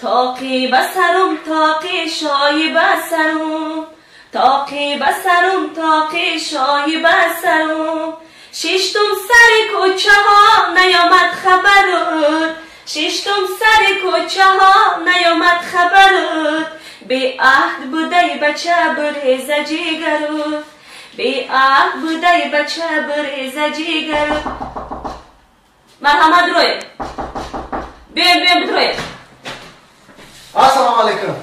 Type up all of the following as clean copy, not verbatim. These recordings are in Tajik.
Тоқи ба сарум тоқи шоҳи ба сарум, тоқи ба сарум тоқи шоҳи ба сарум. Шиштум сари кӯчаҳо наёмад хабарут, шиштум сари кӯчаҳо наёмад хабарут. Беаҳд будай бача буреза ҷигарут, беаҳд будай бача буреза ҷигарут. Марҳамат, роед. Биёем, биёем, бидроед. Ассалому алайкум.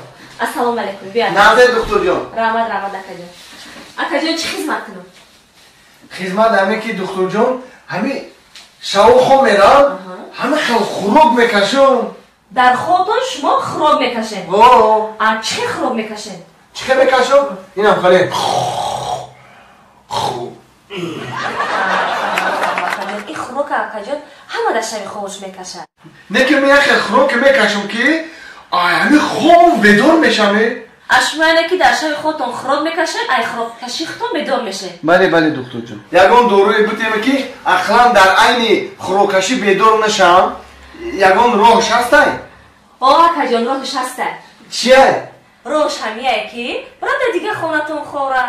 Ассалому алайкум. Биё. Назар духтурҷон. Раҳмат, раҳмат, акаҷон. Акаҷон, чӣ хизмат кунам? Хизмат ҳаме ки духтурҷон, ҳами шаву хоб мерам, ҳами хел хӯрок мекашам. Дар хобтон шумо хӯрок мекашед? О. А чӣ хӯрок мекашед? Чӣ хел мекашам? Инам хале. Ин хӯрока, акаҷон, ҳама дар шаби хобш мекашад. Не ки ман як хел хӯрок мекашам ки ай ҳами хобам бедор мешам. А шумо яъне ки дар шаби хобтон хӯрок мекашед, ай хӯроккаши худтон бедор мешед? Бале, бале, духтурҷон. Ягон доруе бутем ки ақлан дар айни хӯроккашӣ бедор нашавам, ягон роҳш ҳастай? О, акаҷон, роҳш ҳастай. Чия? Роҳш ҳамияе ки брада дига хонатон хора.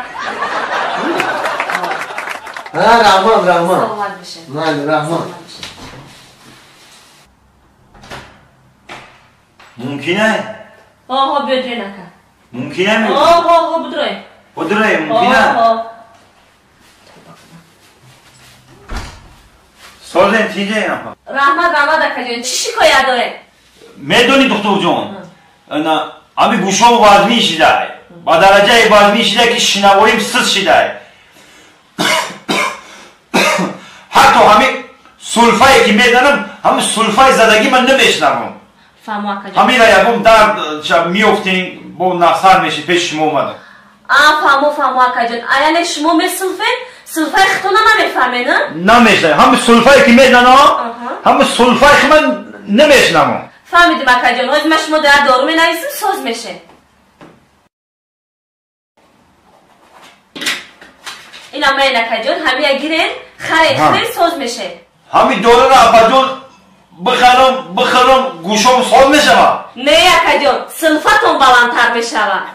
Раҳмат, раҳмат. Саломат бошед. Майли, раҳмат. Мумкин ай? Оҳо, биёдрен, ака. Мумкин ай? Оҳо, оҳо, бидрой. Бидрой, мумкин ай? Оҳо. Созен тиҷе апа. Раҳмат, раҳмат, акаҷон. Чӣ шикоят доред? Медонӣ, духтурҷон, ана ами гӯшом вазмин шидай. Ба дараҷаи вазмин шидай ки шинавоим сиз шидай. Ҳатто ҳами сулфае ки мезанам, ҳами сулфаи задагӣ ман намешнавам. Фаҳмо, акаҷон. Ҳамира ягон дард меёфтем, бо нақсар мешид, пеши шумо омадам. А, фаҳмо, фаҳмо, акаҷон. А яъне шумо месулфед, сулфаи худтона намефаҳмед, а? Намешнавам. Ҳами сулфае ки мезанам, ҳами сулфаи ки ман намешнавам. Фаҳмидим, акаҷон. Ҳозир ман шумо дар дору менависам, соз мешед. Инам майн, акаҷон, ҳамия гирен, харед, хӯред, соз мешед. Ҳами доруро, апаҷон, бихарам, бихарам, гӯшом соз мешавад? Не, акаҷон, сулфатон баландтар мешавад.